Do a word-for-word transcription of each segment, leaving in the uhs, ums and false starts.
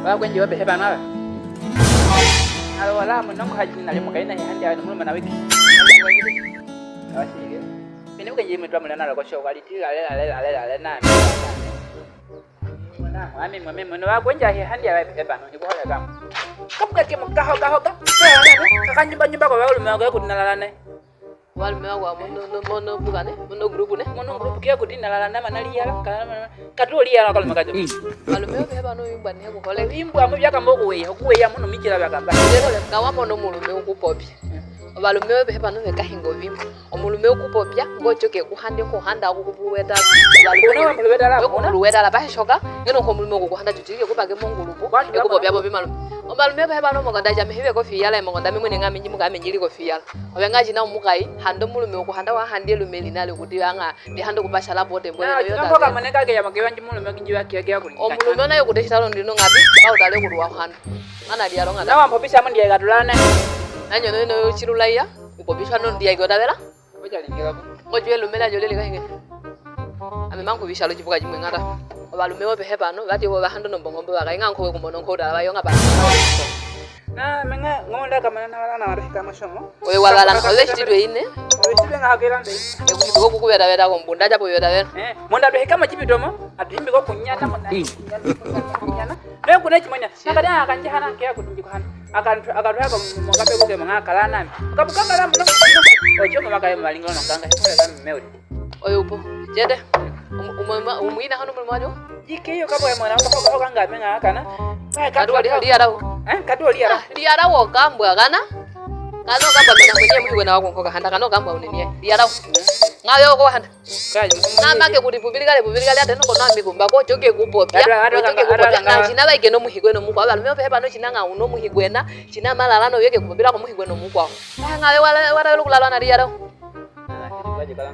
Wa kwenje ope hepano awa. Alo wala munongo haji nale mukaina hi handi awa mulume na wiki. Awasige. Pene kwenje mitwa mulana loko shoka liti lale lale lale lale na. Mwami, mwami, mwami, wa kwenje hi handi awa hepano, ikuhole kama. Kabuka ke mukaho, kaho, ka. Kakanjumba, njumba kwa balume ko kuti nalalane. Balume ko mono, no, mono buka ne, mono group ne. Mono group ke kuti nalalane mana liyala, kana mana. Katu liyala kalume kajo. Balume ko hepano yumbwa ne kuhole. Yumbwa mu byaka mbo kuweya, kuweya muno michila byaka mba. Kawa mono mulume ukupopya. Obalume ko hepano beka hingo bimbo. Omulume okupopya, ngo tyoke kuhande, nkohanda okukupuluweta. Okupuluweta la, bahe shoka, ngeno nko omulume okukuhanda tyo tike kupake mongulupu, ekupopya bobi malume. Obalume ko hepano mongonda jame hibe ko fiyala, mongonda mi mwene nga minji muka minji li ko fiyala. Obe nga jina omukayi, hande omulume okuhanda wa hande elume lina lyokuti anga, ndi hande okupasha la bote mbwe. Omulume ona yokutesha talo ndino ngapi, ba utale kuluwa handa. Mana dialo nga. Na wa mpopisha mundi ya ikatulane. Nanyo no, no, chilula iya. Ukopishwa no ndiya ikyo tabela. Ojalingila ko. Ngo jwe lumela jolele kahinge. Ame mangu bishalo jibuka jimwe ngata. Obalume ope hepano, bati bo bahando no mbongo mbo bakainga nko we kumono nko dala bayonga pa. Na menga ngonda kamana na wala na wala hikama shomo. Oye wala na oye chitidwe ine. Oye chitidwe nga hakelande. Ekuchitidwe kukubeta beta kombunda japo yota beta. Eh, monda dwe hikama chipitomo, atuhimbi ko kunyana mona. Kunyana. Naye kuna chimwenya. Nakati akanji hana keya kuti nji kuhana. Akantu, akantu ako mwangape kuke mwanga kala nami. Kabuka kala muno. Ojo mama kayo malingo no kanga. Hekole kami meuli. Oyo upo. Jete. Umwina hano mulimo wajo? Jike yo kabo ya mwana. Oka, oka, oka nga menga kana. Kadu oli, oli arau. Eh? Kadu oli arau. Oli arau kambwa kana. Kano kambwa mina mwenye muhigwe na wako nkoka handa. Kano kambwa unenie. Oli arau. Ngawe oko handa. Namake kuti pupilikale, pupilikale, ate noko nami kumba ko, tyoke kupopya. Tyoke kupopya. Na jina baike no muhigwe no mukwa. Abalume ope hepano jina nga uno muhigwe na, jina malala no yeke kupopila ko muhigwe no mukwa. Nga we wala, wala lukulala na liyalo.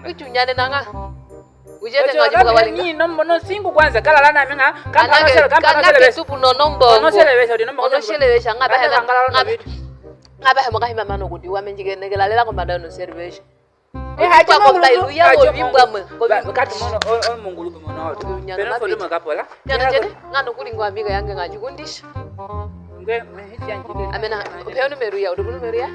Uchunyane nanga. Ujete nga jibuka walinga. Ni no mbono singu kwanza kalala na menga. Kamba no sele, kamba no sele. Supu no nombo. No sele besa, no mbono. No sele besa, nga bahe. Nga bahe mo kahima mano kuti wamenjike nekela lela kombanda no sele besa. Eh, haja kwa mulu, ya haja ko bimba mwe. Kati mono, o, o mungulu mono. Nyana mabiti. Nyana jene, ngano kuli ngwa amiga yange nga jikundisha. Ngwe, mwe hiti yanjike. Amena, kupe numeru ya, udu numeru ya?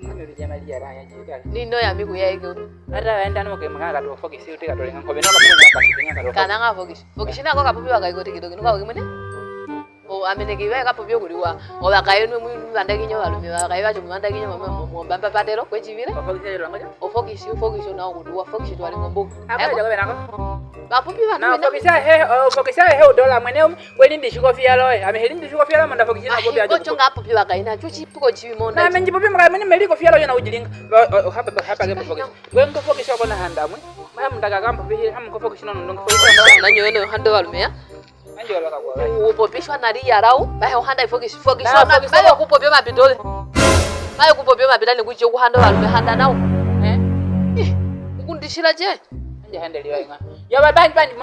Numeru ya mali ya raya jika. Ni no ya migu ya ege. Ata enda no ke manga ka to fokisi, uti ka to lenga ko beno ka manga ka to. Kana nga fokisi. Fokisi na ko kapupi wa ka iko tiki toki, nuka wakimwene? O, ameneke iba eka popya okuliwa. Obakaye nwe mwi, mwi bandakinyo balume, obakaye bacho mwi bandakinyo mwa, mwa, mwa, mbamba patelo, kwe chibile. Ofokisi, ofokisi, ofokisi, ona okuti, ofokisi twali ngombo. Ako, ako, ako. Bapupi banu. Na ofokisi he, ofokisi he udola mwene, um, kweli ndi shiko fiyalo, eh. Ame heli ndi shiko fiyalo, manda fokisi na popya acho. Ocho nga pupi bakaina, chuchi puko chibi monda. Na amenji pupi makaye mwene meliko fiyalo yona ujilinga. O, o, hapa, hapa ke ofokisi. Kwe ngo fokisi okona handa mwe. Maya mundaka kampo bihi, hamu ko fokisi no, no, no, fokisi. Na nyo eno hando balume ya. Upopishwa na liyarau, bahe uhanda ifokisi, fokisi, bahe kupopya omapito. Bahe kupopya omapito ni kuchi okuhanda obalume handa nao. Eh? Ih, ukundishila je.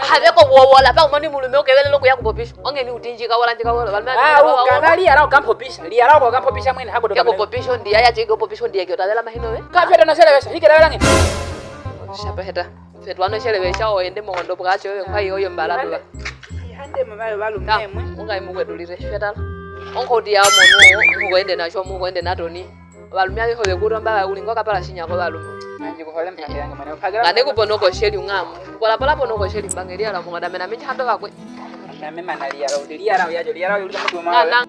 Habe ko wowola, pa umani mulume okebelele okuya kupopisha. Onge ni uti njika wola, njika wola. Balume, ah, ukana liyarau kampopisha. Liyarau ko kampopisha mwene hako doka. Ke kupopisha ndiya ya chike kupopisha ndiya ke otabela mahino we. Ka feta no selebesha, hike tabela ngi. Shapa heta. Fetwa no selebesha oyende mondo bwacho we kwa yo mbala doba. Ihande mwe bayo balume mwe. Unga imugwe dulire fetala. Onko diya mono, mugo ende na sho, mugo ende na toni. Balume abe hobe kutomba ba ulingo kapala shinya ko balume. Nanji kuhole mpande yange mwana. Kane kupono ko sheli ungamu. Pola pola pono ko sheli mbange liyarau mwana mena minji hando kakwe. Na mema na liyarau, liyarau yajo, liyarau yuli mutu mwa.